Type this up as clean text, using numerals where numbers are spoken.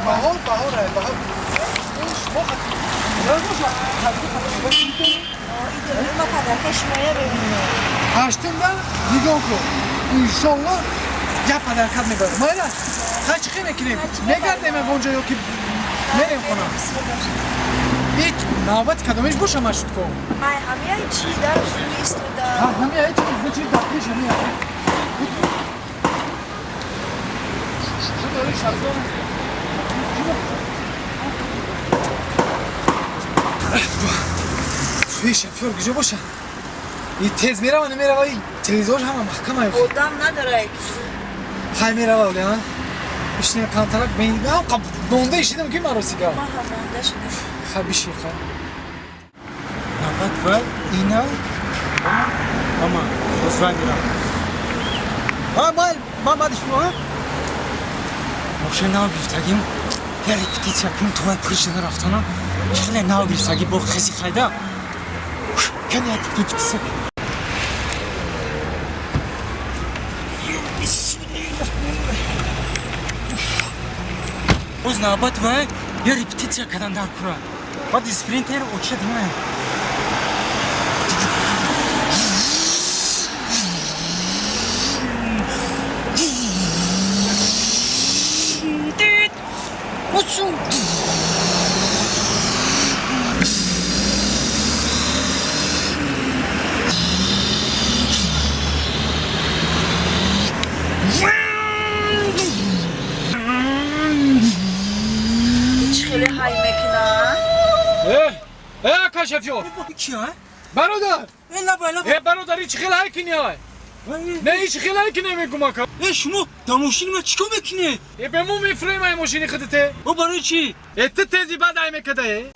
Баҳор, баҳор, баҳор. Ҳаштумда нигоҳ кун. Иншоллоҳ як падаркат мебарам. Майла, хай чӣ хел мекунем? Мегардем ягонҷо ё ки мерем хона? Ҳеҷ навбати кадомеш боша машрутко? Ай ҳамияи чи дар истода. Ҳа, ҳамияи чи, чи дар пеш ҳамия. Шофёр куҷо боша? И тез мерава, намерава, и телевизор ҳама маҳкам ай. Одам надора. Хай мерава оле, а? Бишин кантарак бен, монда ишидам ки маро сига. Ма ҳам монда шудам. Хай бишин, хай. Навбат вай ина ама хозвай мирам. А май ма баъди шумо мошин нав гирифтагим, я репетитсия кунем, то вай пуришида рафтана. Хеле нав гирифтаги бо хеси хайда. Кани репетитсия. Боз навбат вай я репетитсия кардан дар кура. Баъди спринтер очад май. Чӣ хеле ҳай мекуна? Э, э, ака шофёр. Кия? Бародар. Э, лаба, лаба. Э, бародар, чӣ хел ҳай кини ай? Не, чӣ хел ҳай кини мегум ака? Э, шумо дар мошини ман чӣ кор мекунед? Э, бе мо мефурем ай мошини худате. О, барои чӣ? Э, ту тези бад ай мекада, э?